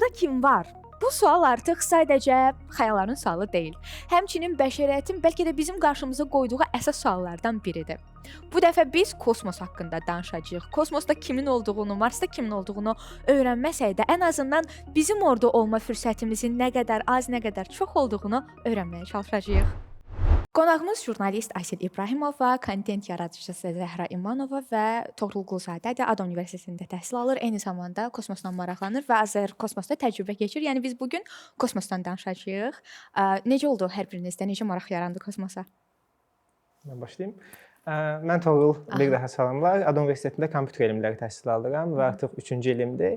Orada kim var? Bu sual artıq sadəcə xəyalların sualı deyil. Həmçinin bəşəriyyətin bəlkə də bizim qarşımıza qoyduğu əsas suallardan biridir. Bu dəfə biz kosmos haqqında danışacağıq. Kosmosda kimin olduğunu, Marsda kimin olduğunu öyrənməsək də ən azından bizim orada olma fürsətimizin nə qədər az, nə qədər çox olduğunu öyrənməyə çalışacağıq. Qonağımız jurnalist Aysel İbrahimova, kontent yaradıcısı Zəhra İmanova və Toğrul Quluzadədir. Ada Universitetində təhsil alır, eyni zamanda kosmosla maraqlanır və Azərkosmosda təcrübə keçirir. Yəni biz bu gün kosmosdan danışacağıq. Necə oldu hər birinizdə? Necə maraq yarandı kosmosa? Mən başlayım. Mən Toğrul, bir daha salamlar. Ada Universitetində kompüter elmləri təhsil alıram və artıq 3-cü ilimdir.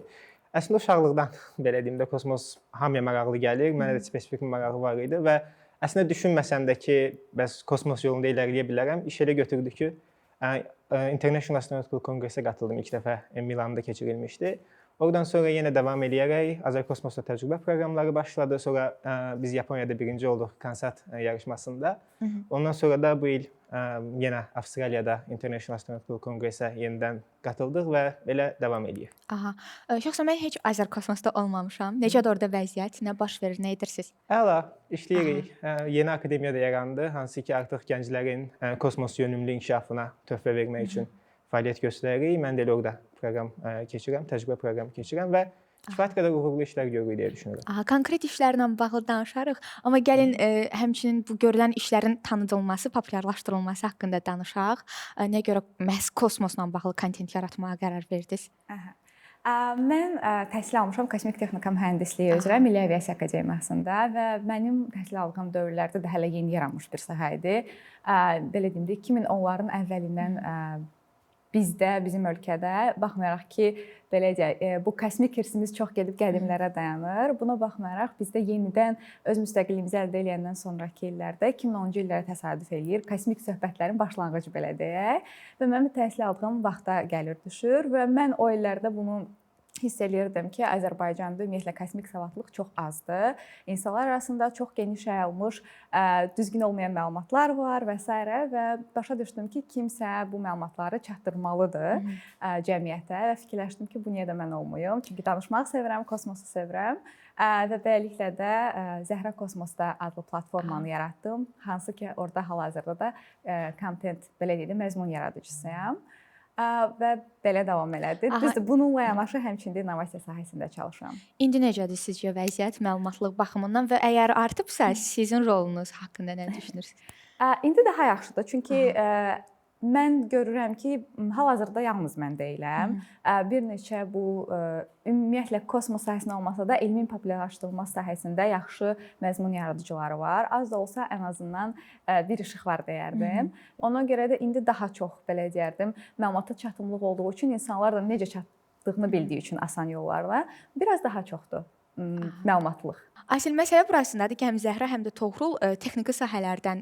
Əslində uşaqlıqdan belə deyim də kosmos hamıya maraqlı gəlir. Mənə də spesifik bir marağı var idi və əslində düşünməsəm də ki, bəs kosmos yolunda irəliləyə bilərəm. İş elə götürdü ki, International Astronautical Congress-ə qatıldım ilk dəfə, Milanda keçirilmişdi. Oradan sonra yenə davam eləyərək Azərkosmosda təcrübə proqramları başladı. Sonra biz Yaponiyada birinci olduq KANSAT yarışmasında. Ondan sonra da bu il yenə Avstraliyada International Astronautical Congress-ə yenidən qatıldıq və belə davam eləyir. Aha. Şəxsən mən heç Azərkosmosda olmamışam. Necədir orada vəziyyət? Nə baş verir? Nə edirsiniz? Əla, işləyirik. Yeni akademiya da yarandı, hansı ki artıq gənclərin kosmos yönümlü inkişafına töhfə vermək üçün fəaliyyət göstəririk. Mən də elə orada proqram keçirəm, təcrübə proqramı keçirəm və kifayət qədər uğurlu işlər görürük deyə düşünürəm. Aha, konkret işlərlə bağlı danışarıq, amma gəlin həmçinin bu görülən işlərin tanıdılması, populyarlaşdırılması haqqında danışaq. Nəyə görə məhz kosmosla bağlı kontent yaratmağa qərar verdiniz? Aha. Mən təhsil almışam kosmik texnika mühəndisliyi üzrə Milli Aviasiya Akademiyasında və mənim təhsil aldığım dövrlərdə də hələ yeni yaranmış bir sahə idi. Belə deyim də 2010-ların əvvəlindən bizdə, bizim ölkədə baxmayaraq ki, belə deyək, bu kosmik irsimiz çox gedib qədimlərə dayanır. Buna baxmayaraq bizdə yenidən öz müstəqilliyimizi əldə edəndən sonrakı illərdə 2010-cu illərə təsadüf eləyir. Kosmik söhbətlərin başlanğıcı belə deyək. Və mənim təhsil aldığım vaxta gəlir düşür və mən o illərdə bunu hiss eləyirdim ki, Azərbaycanda ümumiyyətlə kosmik savadlılıq çox azdır. İnsanlar arasında çox geniş yayılmış, düzgün olmayan məlumatlar var və s. və başa düşdüm ki, kimsə bu məlumatları çatdırmalıdır cəmiyyətə və fikirləşdim ki, bu niyə də mən olmayım? Çünki danışmağı sevirəm, kosmosu sevirəm. Və beləliklə də Zəhra Kosmosda adlı platformanı yaratdım. Hansı ki, orada hal-hazırda da kontent, belə deyək də, məzmun yaradıcısıyam. Və belə davam elədi. Düzdür, bununla yanaşı həmçinin də innovasiya sahəsində çalışıram. İndi necədir sizcə vəziyyət məlumatlıq baxımından və əgər artıbsa, sizin rolunuz haqqında nə düşünürsünüz? İndi daha yaxşıdır. Çünki mən görürəm ki, hal-hazırda yalnız mən deyiləm. Bir neçə bu ümumiyyətlə kosmos sahəsində olmasa da elmin populyarlaşdırılması sahəsində yaxşı məzmun yaradıcıları var. Az da olsa ən azından bir işıq var deyərdim. Ona görə də indi daha çox belə deyərdim, məlumata çatımlıq olduğu üçün insanlar da necə çatdığını bildiyi üçün asan yollarla biraz daha çoxdur məlumatlıq. Aysel, məsələ burasındadır ki, həm Zəhra, həm də Toğrul texniki sahələrdən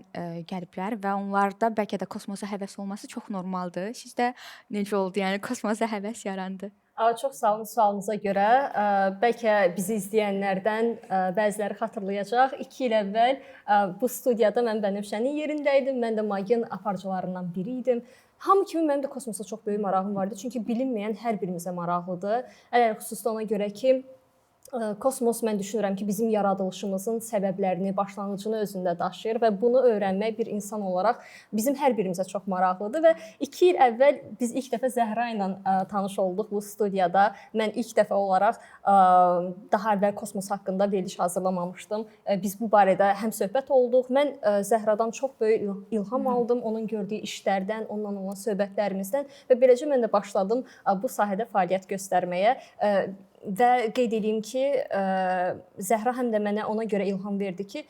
gəliblər və onlarda bəlkə də kosmosa həvəs olması çox normaldır. Sizdə necə oldu? Yəni kosmosa həvəs yarandı? Çox sağ olun sualınıza görə. Bəlkə bizi izləyənlərdən bəziləri xatırlayacaq. 2 il əvvəl bu studiyada mən Bənövşənin yerində idim. Mən də Magin aparıcılarından biri idim. Hamı kimi mənim də kosmosa çox böyük marağım vardı. Çünki bilinməyən hər birimizə maraqlıdır. Ələlxüsusda ona görə ki, kosmos mən düşünürəm ki, bizim yaradılışımızın səbəblərini, başlanğıcını özündə daşıyır və bunu öyrənmək bir insan olaraq bizim hər birimizə çox maraqlıdır və 2 il əvvəl biz ilk dəfə Zəhra ilə tanış olduq bu studiyada. Mən ilk dəfə olaraq daha əvvəl kosmos haqqında veriliş hazırlamamışdım. Biz bu barədə həm söhbət olduq. Mən Zəhradan çox böyük ilham aldım, onun gördüyü işlərdən, onunla olan söhbətlərimizdən və beləcə mən də başladım bu sahədə fəaliyyət göstərməyə. Və qeyd edeyim ki, Zəhra həm də mənə ona görə ilham verdi ki,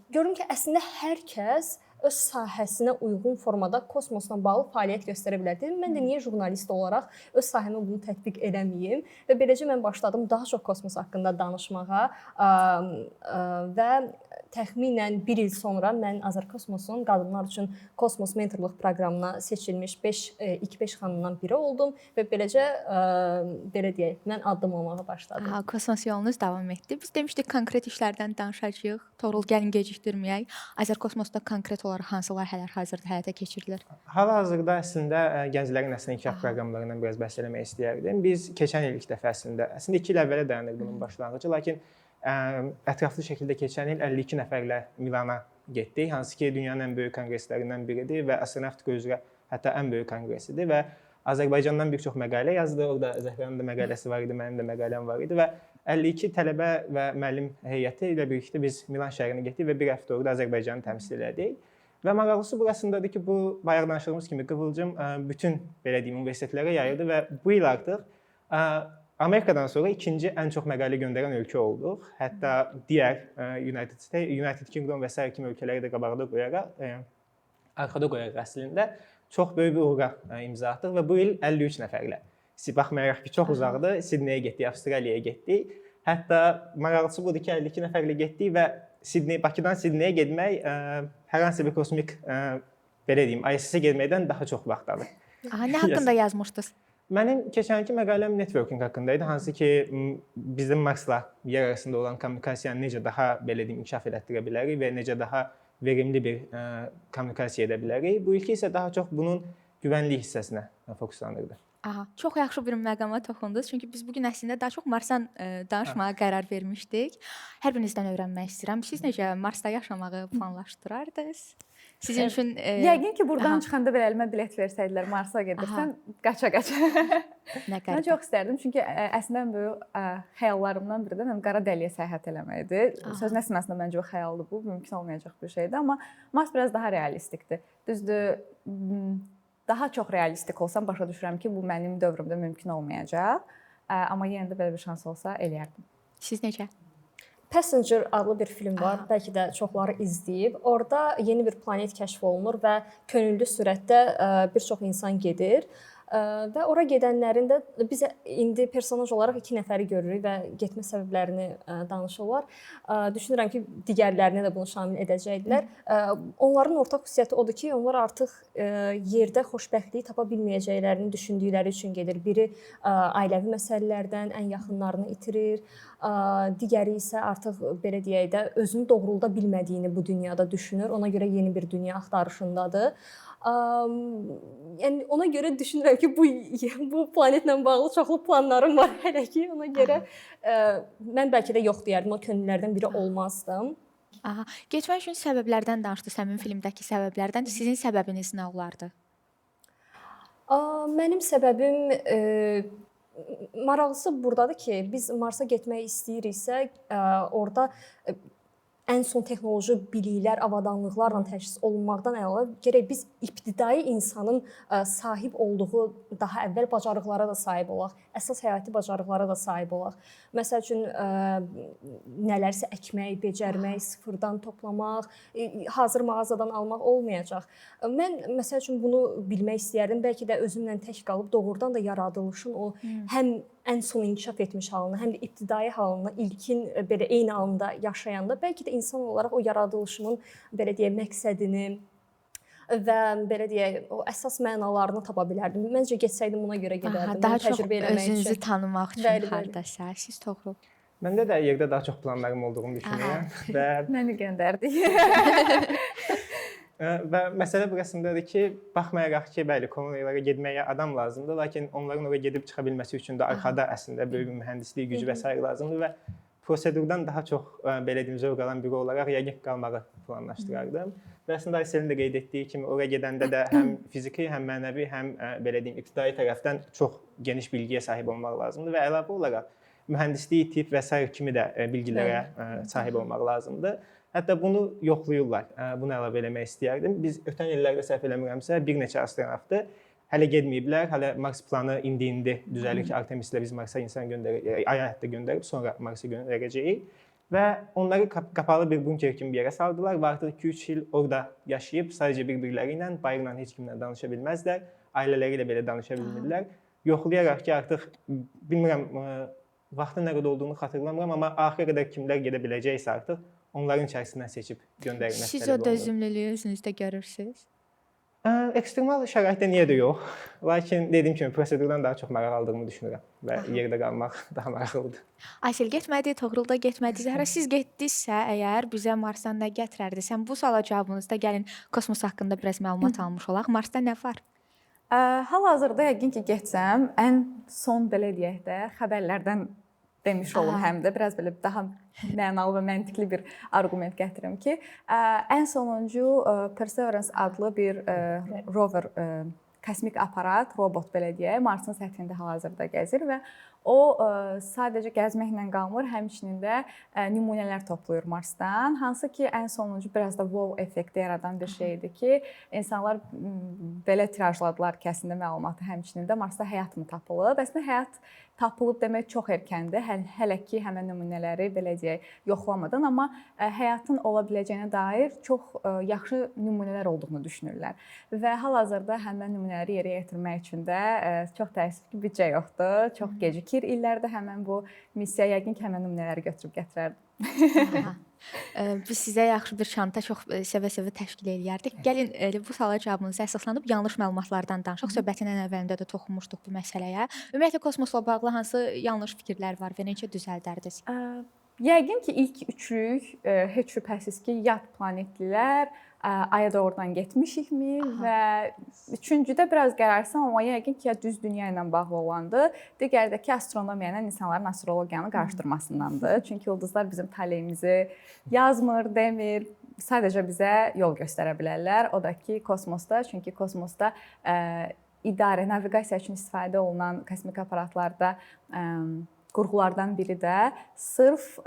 görüm ki, əslində hər kəs öz sahəsinə uyğun formada kosmosla bağlı fəaliyyət göstərə bilər. Dedim, mən də niyə jurnalist olaraq öz sahəmə bunu tətbiq eləməyim? Və beləcə mən başladım daha çox kosmos haqqında danışmağa və təxminən bir il sonra mən Azərkosmosun qadınlar üçün kosmos mentorluq proqramına seçilmiş 5 ilk 5 xanımdan biri oldum və beləcə belə deyək, mən addımlamağa başladım. Aha, kosmos yolunuz davam etdi. Biz demişdik konkret işlərdən danışacağıq. Toğrul, gəlin gecikdirməyək. Azərkosmosda konkret olaraq hansı layihələr hazırda həyata keçirilir? Hal-hazırda əslində gənclərin əslində inkişaf proqramlarından biraz bəhs eləmək istəyərdim. Biz keçən il ilk dəfə əslində 2 il əvvələ dayanır bunun başlanğıcı, lakin ətraflı şəkildə keçən il 52 nəfərlə Milana getdik, hansı ki dünyanın ən böyük konqreslərindən biridir və astronavtika üzrə hətta ən böyük konqresidir və Azərbaycandan bir çox məqalə yazdı. Orada Zəhranın da məqaləsi var idi, mənim də məqaləm var idi və 52 tələbə və müəllim heyəti ilə birlikdə biz Milan şəhərinə getdik və bir həftə orada Azərbaycanı təmsil elədik. Və maraqlısı burasındadır ki, bu bayaq danışdığımız kimi qıvılcım bütün belə deyim universitetlərə yayıldı və bu il artıq Amerikadan sonra ikinci ən çox məqalə göndərən ölkə olduq. Hətta digər United States, United Kingdom və sair kimi ölkələri də qabaqda qoyaraq, arxada qoyaraq əslində çox böyük bir uğura imza atdıq və bu il 53 nəfərlə. Baxmayaraq ki, çox uzaqdır, Sidneyyə getdik, Avstraliyaya getdik. Hətta maraqlısı budur ki, 52 nəfərlə getdik və Sidney, Bakıdan Sidneyyə getmək hər hansı bir kosmik belə deyim, ISS-ə getməkdən daha çox vaxt alır. Aha, nə haqqında yazmışdınız? Mənim keçənki məqaləm networking haqqında idi, hansı ki bizim Marsla yer arasında olan kommunikasiyanı necə daha belə deyim inkişaf elətdirə bilərik və necə daha verimli bir kommunikasiya edə bilərik. Bu ilki isə daha çox bunun güvənlik hissəsinə fokuslanırdı. Aha, çox yaxşı bir məqama toxundunuz. Çünki biz bu gün əslində daha çox Marsdan danışmağa qərar vermişdik. Hər birinizdən öyrənmək istəyirəm. Siz necə Marsda yaşamağı planlaşdırardınız? Sizin üçün Yəqin ki, burdan çıxanda belə əlimə bilet versəydilər, Marsa gedirsən, qaça-qaça. Nə Mən qəribə. çox istərdim, çünki əslində ən böyük xəyallarımdan biri də mənim qara dəliyə səyahət eləməkdir. Sözün əsl mənasında məncə o xəyaldır bu, mümkün olmayacaq bir şeydir, amma Mars biraz daha realistikdir. Düzdür, daha çox realistik olsam başa düşürəm ki, bu mənim dövrümdə mümkün olmayacaq. Amma yenə də belə bir şans olsa eləyərdim. Siz necə? Passenger adlı bir film var. Bəlkə də çoxları izləyib. Orada yeni bir planet kəşf olunur və könüllü sürətdə bir çox insan gedir. Və ora gedənlərin də biz indi personaj olaraq 2 nəfəri görürük və getmə səbəblərini danışırlar. Düşünürəm ki, digərlərinə də bunu şamil edəcəkdilər. Onların ortaq xüsusiyyəti odur ki, onlar artıq yerdə xoşbəxtliyi tapa bilməyəcəklərini düşündükləri üçün gedir. Biri ailəvi məsələlərdən ən yaxınlarını itirir, digəri isə artıq belə deyək də özünü doğrulda bilmədiyini bu dünyada düşünür. Ona görə yeni bir dünya axtarışındadır. Yəni ona görə düşünürəm ki, bu planetlə bağlı çoxlu planlarım var hələ ki. Ona görə mən bəlkə də yox deyərdim, o könüllülərdən biri olmazdım. Aha, getmək üçün səbəblərdən danışdınız, həmin filmdəki səbəblərdən. Sizin səbəbiniz nə olardı? Mənim səbəbim maraqlısı burdadır ki, biz Marsa getmək istəyiriksə, orada ən son texnoloji biliklər, avadanlıqlarla təchiz olunmaqdan əlavə gərək biz ibtidai insanın sahib olduğu daha əvvəl bacarıqlara da sahib olaq, əsas həyati bacarıqlara da sahib olaq. Məsəl üçün nələrsə əkmək, becərmək, sıfırdan toplamaq, hazır mağazadan almaq olmayacaq. Mən məsəl üçün bunu bilmək istəyərdim. Bəlkə də özümlə tək qalıb doğrudan da yaradılışın o həm ən son inkişaf etmiş halını, həm də ibtidai halını ilkin belə eyni anda yaşayanda bəlkə də insan olaraq o yaradılışımın belə deyək məqsədini və belə deyək o əsas mənalarını tapa bilərdim. Məncə getsəydim buna görə gedərdim. Aha, daha çox təcrübə eləmək özünüzü üçün. tanımaq üçün Bəli, bəli. hardasa. Siz Toğrul. Məndə də yerdə daha çox planlarım olduğunu düşünürəm və Məni göndərdik. Və məsələ burasındadır ki, baxmayaraq ki, bəli, koloniyalara getməyə adam lazımdır, lakin onların ora gedib çıxa bilməsi üçün də arxada əslində böyük bir mühəndislik gücü və sair lazımdır və prosedurdan daha çox belə deyim zövq alan biri olaraq yəqin ki, qalmağı planlaşdırardım. Və əslində Ayselin də qeyd etdiyi kimi ora gedəndə də həm fiziki, həm mənəvi, həm belə deyim ibtidai tərəfdən çox geniş bilgiyə sahib olmaq lazımdır və əlavə olaraq mühəndislik, tibb və sair kimi də bilgilərə sahib olmaq lazımdır. Hətta bunu yoxlayırlar. Bunu əlavə eləmək istəyərdim. Biz ötən illərdə səhv eləmirəmsə bir neçə astronavtı hələ getməyiblər. Hələ Mars planı indi-indi düzəlir ki, Artemislə biz Marsa insan göndərək, Aya hətta göndərib sonra Marsa göndərəcəyik. Və onları qapalı bir bunker kimi bir yerə saldılar və artıq 2-3 il orada yaşayıb sadəcə bir-birləri ilə, bayırla heç kimlə danışa bilməzlər. Ailələri ilə belə danışa bilmirlər. Yoxlayaraq ki, artıq bilmirəm vaxtın nə qədər olduğunu xatırlamıram, amma axıra qədər kimlər gedə biləcəksə artıq onların içərisindən seçib göndərilmək Siz tələb o olunur. dözümlülüyü özünüzdə görürsüz? Ekstremal şəraitdə niyə də yox. Lakin dediyim kimi prosedurdan daha çox maraq aldığımı düşünürəm və yerdə qalmaq daha maraqlıdır. Aysel getmədi, Toğrul da getmədi. Zəhra, siz getdinizsə əgər bizə Marsdan nə gətirərdiniz? Sən bu suala cavabınızda gəlin kosmos haqqında biraz məlumat almış olaq. Marsda nə var? Hal-hazırda yəqin ki, getsəm ən son belə deyək də xəbərlərdən demiş olum, həm də biraz belə daha mənalı və məntiqli bir arqument gətirim ki, ən sonuncu Perseverance adlı bir rover, kosmik aparat, robot belə deyək, Marsın səthində hal-hazırda gəzir və o sadəcə gəzməklə qalmır, həmçinin də nümunələr toplayır Marsdan. Hansı ki, ən sonuncu biraz da wow effekti yaradan bir şey idi ki, insanlar belə tirajladılar ki, əslində məlumatı həmçinin də Marsda həyat mı tapılıb? Əslində həyat tapılıb demək çox erkəndir. Hələ ki həmin nümunələri belə deyək, yoxlamadan, amma həyatın ola biləcəyinə dair çox yaxşı nümunələr olduğunu düşünürlər. Və hal-hazırda həmin nümunələri yerə yetirmək üçün də çox təəssüf ki, büdcə yoxdur. Çox gecikir illərdə həmin bu missiya, yəqin ki, həmin nümunələri götürüb gətirərdim. Biz sizə yaxşı bir çanta çox sevə-sevə təşkil eləyərdik. Gəlin elə bu suala cavabınıza əsaslanıb yanlış məlumatlardan danışaq. Söhbətin ən əvvəlində də toxunmuşduq bu məsələyə. Ümumiyyətlə kosmosla bağlı hansı yanlış fikirlər var və necə düzəldərdiniz? Yəqin ki, ilk üçlük heç şübhəsiz ki, yad planetlilər, Aya doğrudan getmişikmi və üçüncüdə biraz qərarsam, amma yəqin ki, ya düz dünya ilə bağlı olandı. Digəri də ki, astronomiya ilə insanların astrologiyanı qarışdırmasındandır. Çünki ulduzlar bizim taleyimizi yazmır, demir, sadəcə bizə yol göstərə bilərlər. O da ki, kosmosda, çünki kosmosda idarə, naviqasiya üçün istifadə olunan kosmik aparatlarda qurğulardan biri də sırf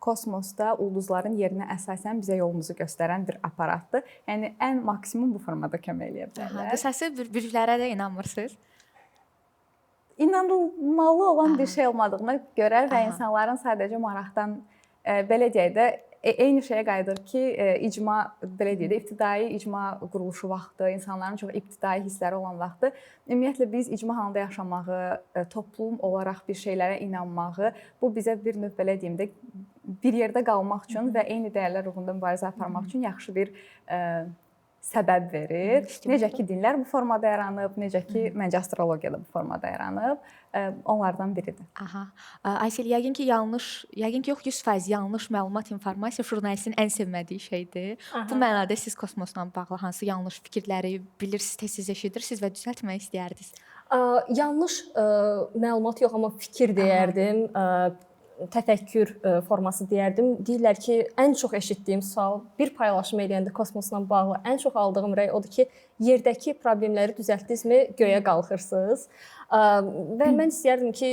kosmosda ulduzların yerinə əsasən bizə yolumuzu göstərən bir aparatdır. Yəni ən maksimum bu formada kömək eləyə bilərlər. Qısası bürclərə də inanmırsınız? İnanılmalı olan bir şey olmadığına görə və insanların sadəcə maraqdan belə deyək də eyni şeyə qayıdır ki, icma belə deyək də ibtidai icma quruluşu vaxtı, insanların çox ibtidai hissləri olan vaxtı, ümumiyyətlə biz icma halında yaşamağı, toplum olaraq bir şeylərə inanmağı, bu bizə bir növ belə deyim də bir yerdə qalmaq üçün və eyni dəyərlər uğrunda mübarizə aparmaq üçün yaxşı bir səbəb verir. Necə ki dinlər bu formada yaranıb, necə ki məncə astrologiya da bu formada yaranıb, onlardan biridir. Aha. Aysel, yəqin ki yanlış, yəqin ki yox, 100% yanlış məlumat, informasiya jurnalistin ən sevmədiyi şeydir. Bu mənada siz kosmosla bağlı hansı yanlış fikirləri bilirsiniz, tez-tez eşidirsiniz və düzəltmək istəyərdiniz? Yanlış məlumat yox, amma fikir deyərdim. Təfəkkür forması deyərdim. Deyirlər ki, ən çox eşitdiyim sual, bir paylaşım eləyəndə kosmosla bağlı ən çox aldığım rəy odur ki, yerdəki problemləri düzəltdinizmi, göyə qalxırsınız. Və mən istəyərdim ki,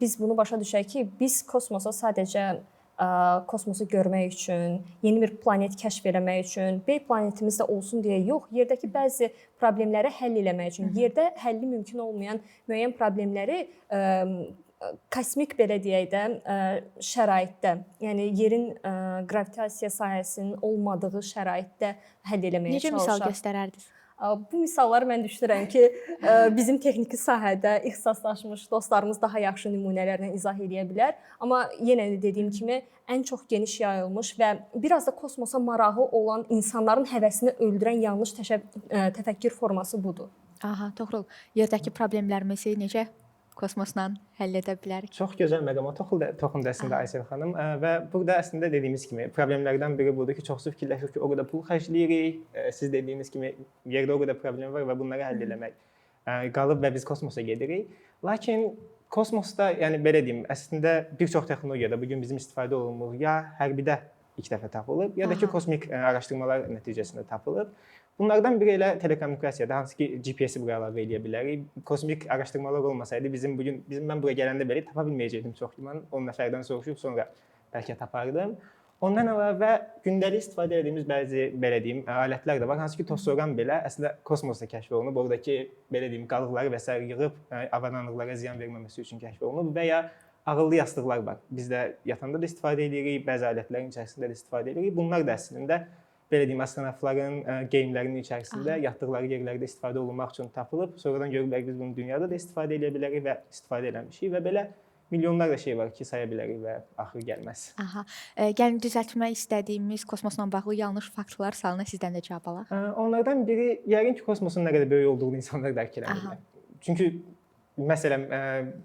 biz bunu başa düşək ki, biz kosmosa sadəcə kosmosu görmək üçün, yeni bir planet kəşf eləmək üçün, B planetimiz də olsun deyə yox, yerdəki bəzi problemləri həll eləmək üçün, yerdə həlli mümkün olmayan müəyyən problemləri kosmik belə deyək də şəraitdə, yəni yerin qravitasiya sahəsinin olmadığı şəraitdə həll eləməyə çalışaq. Necə misal göstərərdiniz? Bu misalları mən düşünürəm ki, bizim texniki sahədə ixtisaslaşmış dostlarımız daha yaxşı nümunələrlə izah eləyə bilər. Amma yenə də dediyim kimi ən çox geniş yayılmış və biraz da kosmosa marağı olan insanların həvəsini öldürən yanlış təfəkkür forması budur. Aha, Toğrul, yerdəki problemlərimizi necə kosmosla həll edə bilərik? Çox gözəl məqama toxundu əslində Aysel xanım və burada əslində dediyimiz kimi problemlərdən biri budur ki, çoxsu fikirləşir ki, o qədər pul xərcləyirik, siz dediyiniz kimi yerdə o qədər problem var və bunları həll eləmək qalıb və biz kosmosa gedirik. Lakin kosmosda, yəni belə deyim, əslində bir çox texnologiyada bu gün bizim istifadə olunmur. Ya hərbidə ilk dəfə tapılıb, ya da ki kosmik araşdırmalar nəticəsində tapılıb. Bunlardan biri elə telekommunikasiyadır, hansı ki GPS-i buraya əlavə eləyə bilərik. Kosmik araşdırmalar olmasaydı bizim bu gün mən bura gələndə belə tapa bilməyəcəkdim çox güman. 10 nəfərdən soruşub sonra bəlkə tapardım. Ondan əlavə gündəlik istifadə etdiyimiz bəzi belə deyim, alətlər də var. Hansı ki toz-soğan belə əslində kosmosda kəşf olunub. Oradakı belə deyim, qalıqları və sair yığıb avadanlıqlara ziyan verməməsi üçün kəşf olunub və ya ağıllı yastıqlar var. Biz də yatanda da istifadə edirik, bəzi alətlərin içərisində də istifadə edirik. Bunlar da əslində belə deyim, astronavtların geyimlərinin içərisində yatdıqları yerlərdə istifadə olunmaq üçün tapılıb. Sonradan görüblər biz bunu dünyada da istifadə edə bilərik və istifadə eləmişik və belə Milyonlarla şey var ki, saya bilərik və axırı gəlməz. Aha. Gəlin düzəltmək istədiyimiz kosmosla bağlı yanlış faktlar sualına sizdən də cavab alaq. Onlardan biri yəqin ki, kosmosun nə qədər böyük olduğunu insanlar dərk eləmirlər. Çünki məsələn,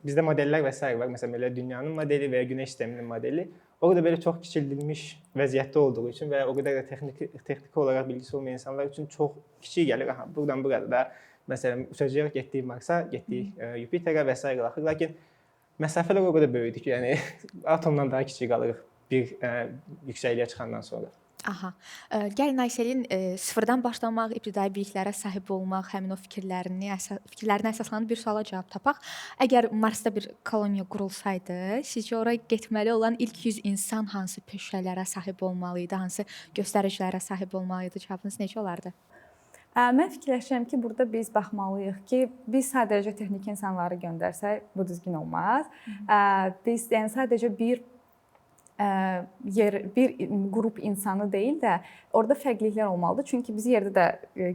bizdə modellər və sair var. Məsələn, belə dünyanın modeli və ya günəş sisteminin modeli. Orada belə çox kiçildilmiş vəziyyətdə olduğu üçün və ya o qədər də texniki olaraq bilgisi olmayan insanlar üçün çox kiçik gəlir. Aha, buradan burada da məsələn uçacağıq, getdik Marsa, getdik Yupiterə və sair axır. Lakin məsafələr o qədər böyükdür ki, yəni atomdan daha kiçik qalırıq bir yüksəkliyə çıxandan sonra. Aha. Gəlin Ayselin sıfırdan başlamaq, ibtidai biliklərə sahib olmaq, həmin o fikirlərinə əsaslanıb bir suala cavab tapaq. Əgər Marsda bir koloniya qurulsaydı, sizcə ora getməli olan ilk 100 insan hansı peşələrə sahib olmalı idi, hansı göstəricilərə sahib olmalı idi? Cavabınız necə olardı? Mən fikirləşirəm ki, burada biz baxmalıyıq ki, biz sadəcə texniki insanları göndərsək, bu düzgün olmaz. Biz yəni sadəcə bir yer, bir qrup insanı deyil də, orada fərqliliklər olmalıdır. Çünki bizi yerdə də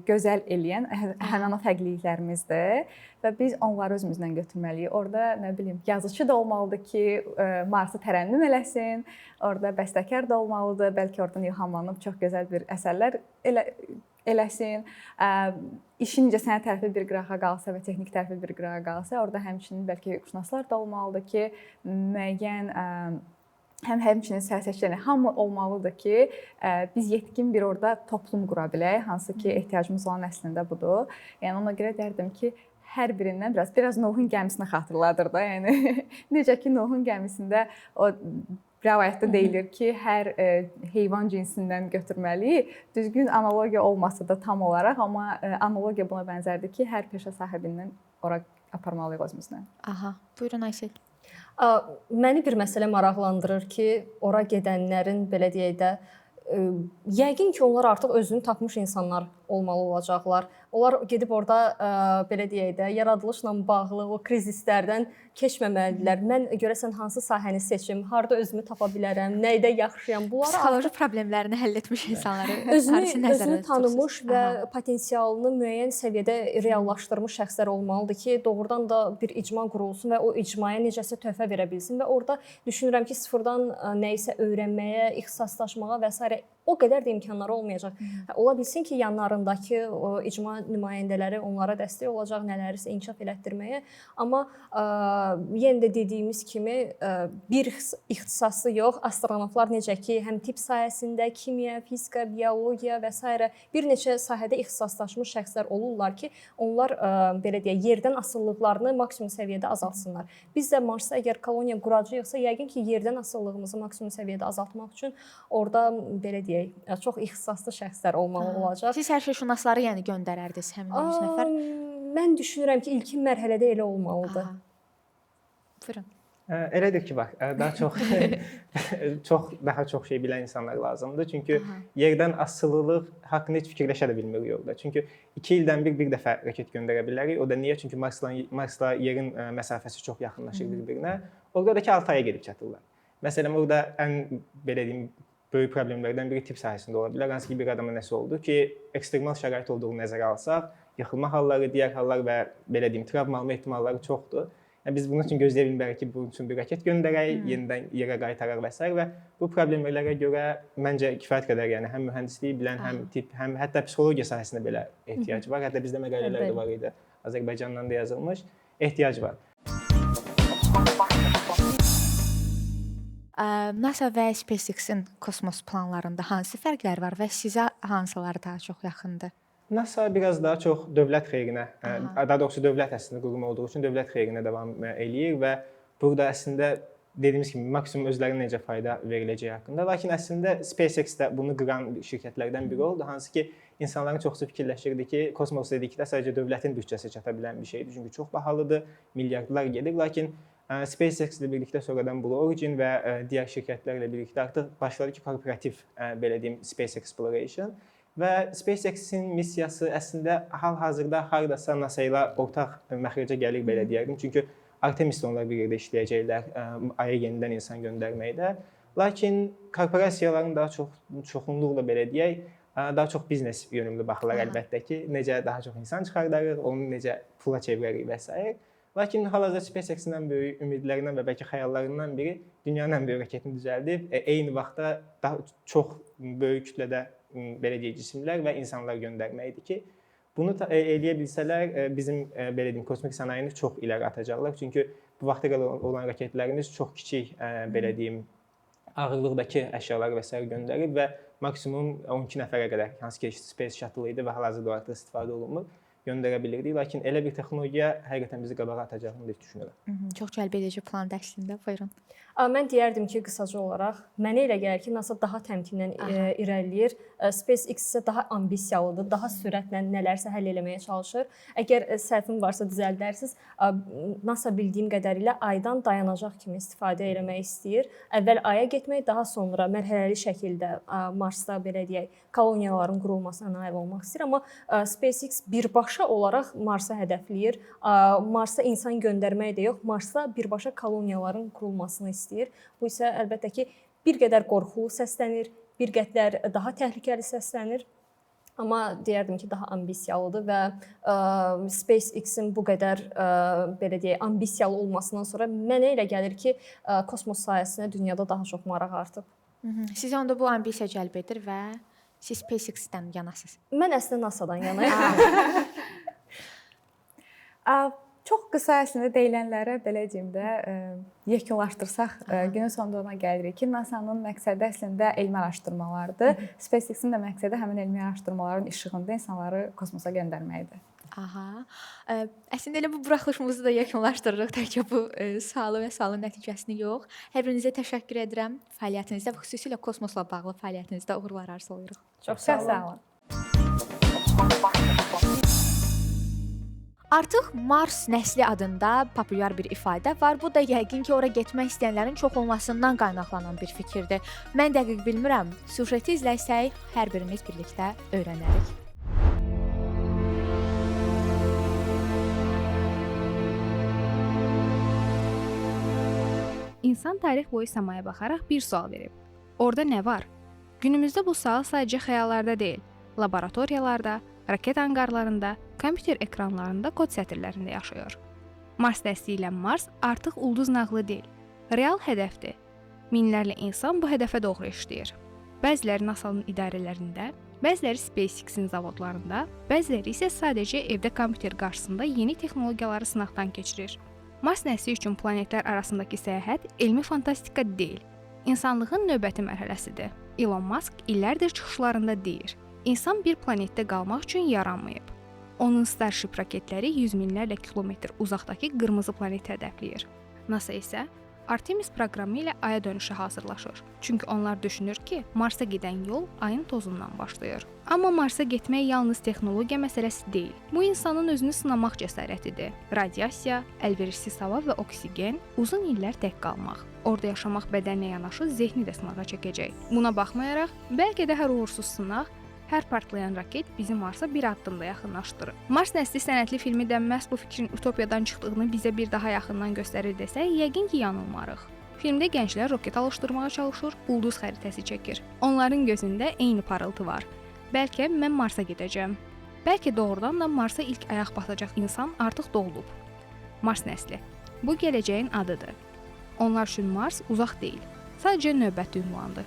gözəl eləyən həmin o fərqliliklərimizdir və biz onları özümüzlə götürməliyik. Orada nə bilim, yazıçı da olmalıdır ki, Marsı tərənnüm eləsin. Orada bəstəkar da olmalıdır. Bəlkə oradan ilhamlanıb çox gözəl bir əsərlər eləsin. İşin incəsənət tərəfi bir qırağa qalsa və texnik tərəfi bir qırağa qalsa, orada həmçinin bəlkə hüquqşünaslar da olmalıdır ki, müəyyən həm həmçinin siyasətçilər, hamı olmalıdır ki, biz yetkin bir orada toplum qura bilək, hansı ki ehtiyacımız olan əslində budur. Yəni ona görə deyərdim ki, hər birindən biraz Nuhun gəmisini xatırladır da. Yəni necə ki Nuhun gəmisində o rəvayətdə deyilir ki, hər heyvan cinsindən götürməliyik. Düzgün analogiya olmasa da tam olaraq, amma analogiya buna bənzərdir ki, hər peşə sahibindən ora aparmalıyıq özümüzlə. Aha, buyurun Aysel. Məni bir məsələ maraqlandırır ki, ora gedənlərin belə deyək də, yəqin ki, onlar artıq özünü tapmış insanlar olmalı olacaqlar. Onlar gedib orada belə deyək də, yaradılışla bağlı o krizislərdən keçməməlidirlər. Mən görəsən hansı sahəni seçim, harda özümü tapa bilərəm, nəydə yaxşıyam? Bunları psixoloji problemlərini həll etmiş insanları özünü tanımış və potensialını müəyyən səviyyədə reallaşdırmış şəxslər olmalıdır ki, doğrudan da bir icma qurulsun və o icmaya necəsə töhfə verə bilsin və orada düşünürəm ki, sıfırdan nəyisə öyrənməyə, ixtisaslaşmağa və s. o qədər də imkanları olmayacaq. Ola bilsin ki, yanlarındakı o icma nümayəndələri onlara dəstək olacaq, nələrisə inkişaf elətdirməyə. Amma yenə də dediyimiz kimi bir ixtisası yox, astronavtlar necə ki, həm tibb sahəsində, kimya, fizika, biologiya və s. bir neçə sahədə ixtisaslaşmış şəxslər olurlar ki, onlar belə deyək, yerdən asılılıqlarını maksimum səviyyədə azaltsınlar. Biz də Marsda əgər koloniya quracağıqsa, yəqin ki, yerdən asılılığımızı maksimum səviyyədə azaltmaq üçün orada belə deyək, çox ixtisaslı şəxslər olmalı olacaq. Siz hər şeyşünasları yəni göndərərdiniz həmin o 100 nəfər? Mən düşünürəm ki, ilkin mərhələdə elə olmalıdır. Aha. Buyurun. Elədir ki, bax, daha çox çox daha çox şey bilən insanlar lazımdır. Çünki yerdən asılılıq haqqında heç fikirləşə də bilmirik orada. Çünki 2 ildən bir dəfə raket göndərə bilərik. O da niyə? Çünki Marsla yerin məsafəsi çox yaxınlaşır bir-birinə. Orada da ki 6 aya gedib çatırlar. Məsələn, orada ən belə deyim, böyük problemlərdən biri tibb sahəsində ola bilər. Hansı ki, bir adama nəsə oldu ki, ekstremal şərait olduğunu nəzərə alsaq, yıxılma halları, digər hallar və belə deyim, travma alma ehtimalları çoxdur. Yəni biz bunun üçün gözləyə bilmərik ki, bunun üçün bir raket göndərək, yenidən yerə qaytaraq və s. və bu problemlərə görə məncə kifayət qədər, yəni həm mühəndisliyi bilən, həm tibb, həm hətta psixologiya sahəsində belə ehtiyac var. Hətta bizdə məqalələr də var idi. Azərbaycandan da yazılmış ehtiyac var. NASA və SpaceX-in kosmos planlarında hansı fərqlər var və sizə hansıları daha çox yaxındır? NASA biraz daha çox dövlət xeyrinə, daha doğrusu dövlət əslində qurumu olduğu üçün dövlət xeyrinə davam eləyir və burada əslində dediyimiz kimi maksimum özlərinə necə fayda veriləcəyi haqqında. Lakin əslində SpaceX də bunu qıran şirkətlərdən biri oldu, hansı ki insanların çoxsu fikirləşirdi ki, kosmos dedikdə sadəcə dövlətin büdcəsi çata bilən bir şeydir. Çünki çox bahalıdır, milyardlar gedir. Lakin SpaceX ilə birlikdə sonradan Blue Origin və digər şirkətlərlə birlikdə artıq başladı ki, korporativ belə deyim Space Exploration və SpaceX-in missiyası əslində hal-hazırda hardasa NASA ilə ortaq məxrəcə gəlir belə deyərdim. Çünki Artemis-də onlar bir yerdə işləyəcəklər, Aya yenidən insan göndərməkdə. Lakin korporasiyaların daha çox çoxunluqla belə deyək, daha çox biznes yönümlü baxırlar əlbəttə ki, necə daha çox insan çıxardarıq, onu necə pula çevirərik və s. Lakin hal-hazırda SpaceX-in ən böyük ümidlərindən və bəlkə xəyallarından biri dünyanın ən böyük raketini düzəldib, eyni vaxtda daha çox böyük kütlədə belə deyək cisimlər və insanlar göndərməkdir ki, bunu eləyə bilsələr bizim belə deyim kosmik sənayeni çox irəli atacaqlar. Çünki bu vaxta qədər olan raketlərimiz çox kiçik belə deyim ağırlıqdakı əşyaları və sair göndərib və maksimum 12 nəfərə qədər, hansı ki Space Shuttle idi və hal-hazırda o artıq istifadə olunmur, göndərə bilirdik. Lakin elə bir texnologiya həqiqətən bizi qabağa atacağını düşünürəm. Çox cəlbedici plandır əslində. Buyurun. Mən deyərdim ki, qısaca olaraq mənə elə gəlir ki, NASA daha təmkinlə irəliləyir. SpaceX isə daha ambisiyalıdır, daha sürətlə nələrsə həll eləməyə çalışır. Əgər səhvim varsa düzəldərsiniz. NASA bildiyim qədərilə aydan dayanacaq kimi istifadə eləmək istəyir. Əvvəl aya getmək, daha sonra mərhələli şəkildə Marsda belə deyək, koloniyaların qurulmasına nail olmaq istəyir. Amma SpaceX birbaşa olaraq Marsa hədəfləyir. Marsa insan göndərmək də yox, Marsda birbaşa koloniyaların qurulmasını istəyir. Bu isə əlbəttə ki, bir qədər qorxulu səslənir, bir qədər daha təhlükəli səslənir. Amma deyərdim ki, daha ambisiyalıdır və SpaceX-in bu qədər belə deyək, ambisiyalı olmasından sonra mənə elə gəlir ki, kosmos sahəsinə dünyada daha çox maraq artıb. Sizi onda bu ambisiya cəlb edir və siz SpaceX-dən yanasınız. Mən əslində NASA-dan yanayam. Çox qısa əslində deyilənlərə belə deyim də, yekunlaşdırsaq, günün sonunda ona gəlirik ki, NASA-nın məqsədi əslində elmi araşdırmalardır. SpaceX-in də məqsədi həmin elmi araşdırmaların işığında insanları kosmosa göndərməkdir. Aha. Əslində elə bu buraxılışımızı da yekunlaşdırırıq təkcə bu sualı və sualın nəticəsini yox. Hər birinizə təşəkkür edirəm. Fəaliyyətinizdə və xüsusilə kosmosla bağlı fəaliyyətinizdə uğurlar arzulayırıq. Çox sağ olun. Sağ olun. Artıq Mars nəsli adında populyar bir ifadə var. Bu da yəqin ki, ora getmək istəyənlərin çox olmasından qaynaqlanan bir fikirdir. Mən dəqiq bilmirəm. Süjeti izləsək, hər birimiz birlikdə öyrənərik. İnsan tarix boyu səmaya baxaraq bir sual verib. Orda nə var? Günümüzdə bu sual sadəcə xəyallarda deyil, laboratoriyalarda, raket anqarlarında, kompüter ekranlarında, kod sətirlərində yaşayır. Mars nəsli ilə Mars artıq ulduz nağılı deyil, real hədəfdir. Minlərlə insan bu hədəfə doğru işləyir. Bəziləri NASA-nın idarələrində, bəziləri SpaceX-in zavodlarında, bəziləri isə sadəcə evdə kompüter qarşısında yeni texnologiyaları sınaqdan keçirir. Mars nəsli üçün planetlər arasındakı səyahət elmi fantastika deyil, insanlığın növbəti mərhələsidir. Elon Musk illərdir çıxışlarında deyir: İnsan bir planetdə qalmaq üçün yaranmayıb. Onun Starship raketləri yüz minlərlə kilometr uzaqdakı qırmızı planeti hədəfləyir. NASA isə Artemis proqramı ilə Aya dönüşə hazırlaşır. Çünki onlar düşünür ki, Marsa gedən yol Ayın tozundan başlayır. Amma Marsa getmək yalnız texnologiya məsələsi deyil. Bu insanın özünü sınamaq cəsarətidir. Radiasiya, əlverişsiz hava və oksigen, uzun illər tək qalmaq. Orada yaşamaq bədənlə yanaşı zehni də sınağa çəkəcək. Buna baxmayaraq, bəlkə də hər uğursuz sınaq, hər partlayan raket bizi Marsa bir addım da yaxınlaşdırır. Mars nəsli sənətli filmi də məhz bu fikrin utopiyadan çıxdığını bizə bir daha yaxından göstərir desək, yəqin ki, yanılmarıq. Filmdə gənclər roket alışdırmağa çalışır, ulduz xəritəsi çəkir. Onların gözündə eyni parıltı var. Bəlkə mən Marsa gedəcəm. Bəlkə doğrudan da Marsa ilk ayaq basacaq insan artıq doğulub. Mars nəsli. Bu gələcəyin adıdır. Onlar üçün Mars uzaq deyil. Sadəcə növbəti ünvandır.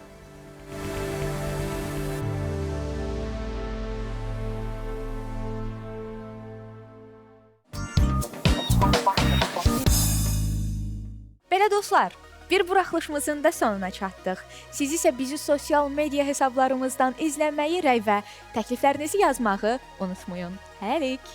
Belə dostlar, bir buraxılışımızın da sonuna çatdıq. Siz isə bizi sosial media hesablarımızdan izləməyi, rəy və təkliflərinizi yazmağı unutmayın. Hələlik.